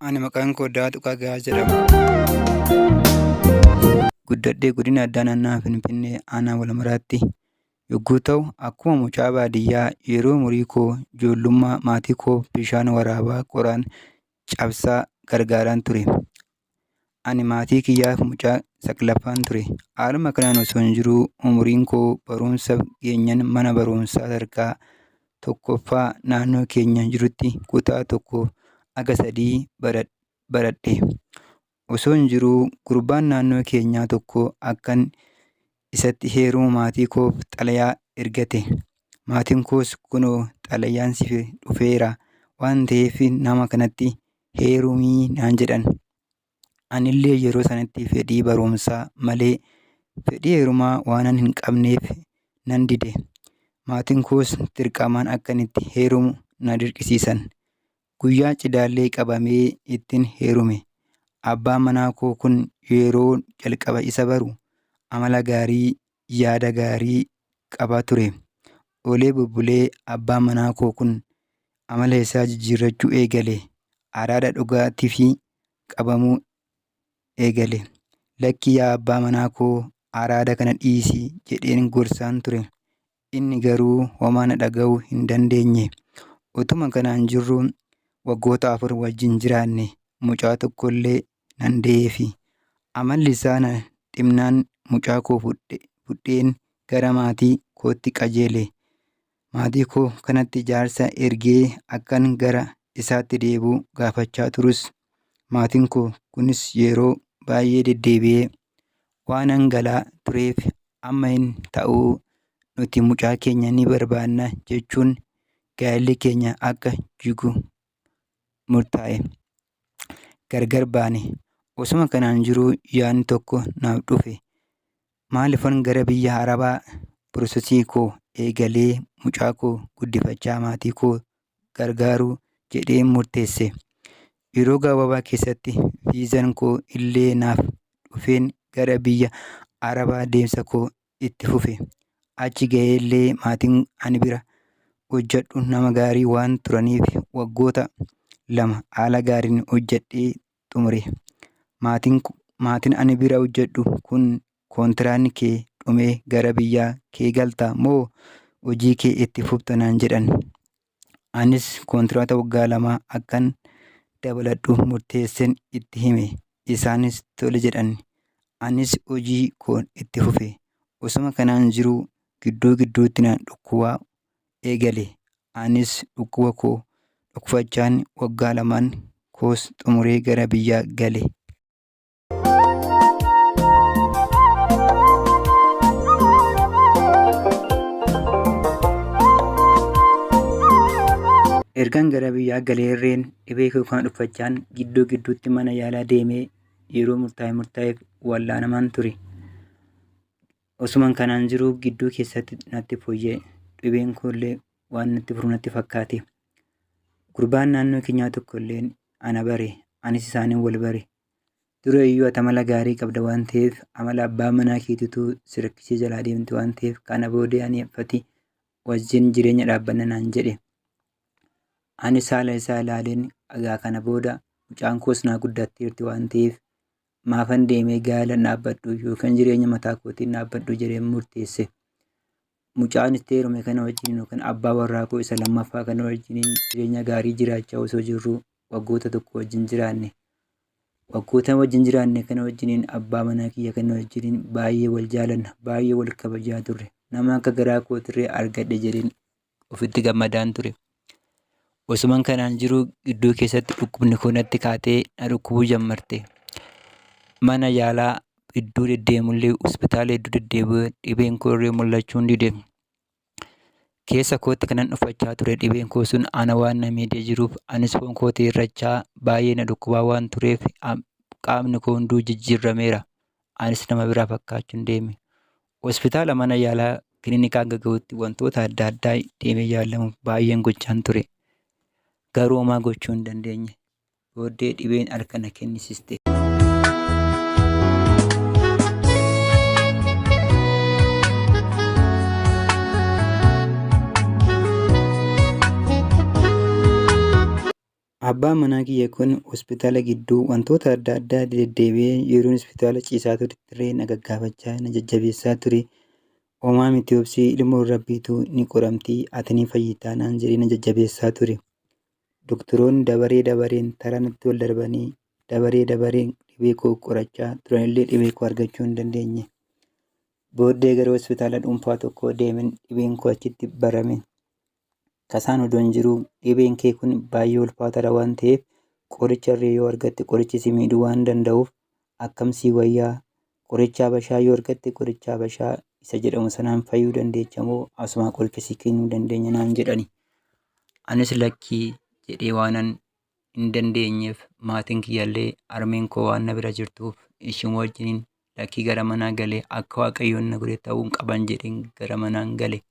Ani maqaan koo Daatu Qagaa jedhama. Guddadhee godina addaa naannawaa Finfinnee aanaa Walmaraatti yogguu ta'u, akkuma mucaa baadiyyaa yeroo umurii koo ijoollummaa maatii koof bishaan waraabaa qoraan cabsaa gargaaraan ture. Ani maatii kiyyaaf mucaa saglaffaan ture. Haaluma kanaan osoon jiruu umuriin koo barumsa geenyan mana barumsaa sadarkaa tokkoffaa naannoo keenya jirutti kutaa 1 haga 3 baradhe. Osoon jiruu gurbaan naannoo keenyaa tokko akkan isatti heerumu maatii koof xalayaa ergate. Maatiin koos kunoo xalayaan siif dhufeera waan ta'eef nama kanatti heerumi naan jedhan. Anillee yeroo sanatti fedhii barumsaa malee fedhii heerumaa waanan hin qabneef nan dide. Maatiin koos dirqamaan akkan itti heerumu na dirqisiisan. Guyyaa cidhaallee qabamee ittin heerume. Abbaan manaa koo kun yeroo jalqaba isa baru amala gaarii, yaada gaarii qaba ture. Oolee bubbulee abbaan manaa koo kun amala isaa jijjiirrachuu eegale. Araada dhugaatiifi qabamuu eegale. Lakki yaa abbaa manaa koo araada kana dhiisi jedheen gorsaan ture. Inni garuu homaa na dhaga'uu hin dandeenye. Utuma kanaan jirruu waggoota 4 wajjin jiraanne. Mucaa tokkollee nan da'eefi. Amalli isaa na dhibnaan mucaa koo fudheen gara maatii kootti qajeele. Maatii koo kanatti jaarsa ergee akkan gara isaatti deebi'u gaafachaa turus maatiin koo kunis yeroo baay'ee deddeebi'ee waanan galaa tureef amma hin ta'uu nuti mucaa keenya ni barbaanna jechuun gaa'elli keenya akka jigu murtaa'e. Gargar baane. Osuma kanaan jiruu yaadni tokko naaf dhufe. Maalifan gara biyya Arabaa processii koo eegalee mucaa koo guddifachaa maatii koo gargaaruu jedheen murteesse. Yeroo gabaabaa keessatti viizan koo illee naaf dhufeen gara biyya Arabaa deemsa koo itti fufe. Achi ga'ee illee maatiin ani bira hojjedhu nama gaarii waan turaniif waggoota 2 haala gaariin hojjedhee xumure. Maatiin, maatiin ani bira hojjedhu kun koontiraanni kee dhumee gara biyyaa kee galta moo hojii kee itti fufta naan jedhan. Anis koontiraata waggaa lamaa akkan dabaladhu murteessen itti hime. Isaanis tole jedhan. Anis hojii koo itti fufe. Osuma kanaan jiruu gidduu gidduutti na dhukkubaa eegale. Anis dhukkuba koo dhokfachaan waggaa lamaan koos xumuree gara biyyaa gale. Ergan gara biyyaa galeerreen dhibee koo kana dhokfachaan gidduu gidduutti mana yaalaa deemee yeroo murtaa'e murtaa'eef wal'aanamaan ture. Osuman kanaan jiruu gidduu keessatti natti fooyya'e. Dhibeen koollee waan natti furu natti fakkaate. Gurbaan naannoo keenyaa tokko illeen ana bare. Anis isaaniin wal bare. Dura iyyuu ati amala gaarii qabda waan ta'eef amala abbaa manaa keetiitu si rakkisee jalaa deemte waan ta'eef kana boodee ani fati wajjin jireenya dhaabbanna naan jedhe. Anis haala isaa ilaaleen egaa kana booda mucaan koos naa guddatteerti waan ta'eef maafan deemee gaa'ela hin dhaabbadhu yookaan jireenya mataa kootiin dhaabbadhu jedheen murteesse. Mucaan itti heerume kana wajjin yookaan abbaa warraa koo isa lammaffaa kana wajjin jireenya gaarii jiraachaa osoo jirruu waggoota tokko wajjin jiraanne. Waggoota wajjin jiraanne kana wajjiniin abbaa manaa kiyya kana wajjiniin baay'ee wal jaalanna, baay'ee wal kabajaa turre. Nama akka garaa kootirree argadhe jedheen ofitti gammadaan ture. Osuman kanaan jiruu gidduu keessatti dhukkubni koo natti kaatee na dhukkubuu jammarte. Mana yaalaa hedduu deddeemullee hospitaala hedduu deddeebi'ee dhibeen koo irree mul'achuu dide. Keessa kootti kanan dhufachaa ture dhibeen koo sun ana waan na miidhee jiruuf anis foon kootii irrachaa baay'ee na dhukkubaa waan tureef qaamni koo hunduu jijjiirrameera. Anis nama biraa fakkaachuun deeme. Hospitaala mana yaalaa kilinika hanga gahutti wantoota adda addaa deemee yaalamu baay'een gochaan ture. Garuu homaa gochuu hin dandeenye. Booddee dhibeen harka na kennisiste. Abbaan manaa kiyya kun hospitaala gidduu wantoota adda addaa deddeebi'ee yeroon hospitaala ciisaa turetti na gaggaafachaa na jajjabeessaa ture. Homaa miti obsii ilmoon rabbiitu ni qoramtii ati ni fayyitaa naan jedhee na jajjabeessaa ture. Doktoroonni dabaree dabareen taraa natti wal darbanii dabaree dabareen dhibee koo qorachaa turanillee dhibee koo argachuu hin dandeenye. Booddee gara hospitaala dhuunfaa tokkoo deemeen dhibeen koo achitti barame. Tasaan odoon jiruu dhibeen kee kun baay'ee ulfaataadha waan ta'eef qoricha irree yoo argatte qorichi si miidhuu waan danda'uuf akkam sii wayyaa qoricha habashaa yoo argatte qoricha habashaa isa jedhamu sanaan fayyuu dandeecha moo asumaa qoricha sii kennuu dandeenya naan jedhani. Anis lakkii jedhee waanan hin dandeenyeef maatiin kiyyallee harmeen koo waan na bira jirtuuf ishuma wajjiniin lakkii gara manaa galee akka waaqayyoon na godhe ta'uu hin qaban jedheen gara manaan gale.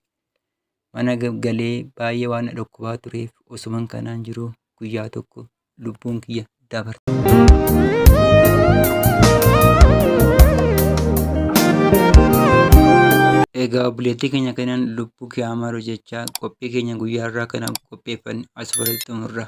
Mana galee baay'ee waan na dhukkubaa tureef osuman kanaan jiruu guyyaa tokko lubbuun kiyya dabarte. Egaa obboleettii keenya kanaan lubbuu kee haa maaru jechaa qophii keenya guyyaa har'aa kanaaf qopheeffanne as biratti xumurra.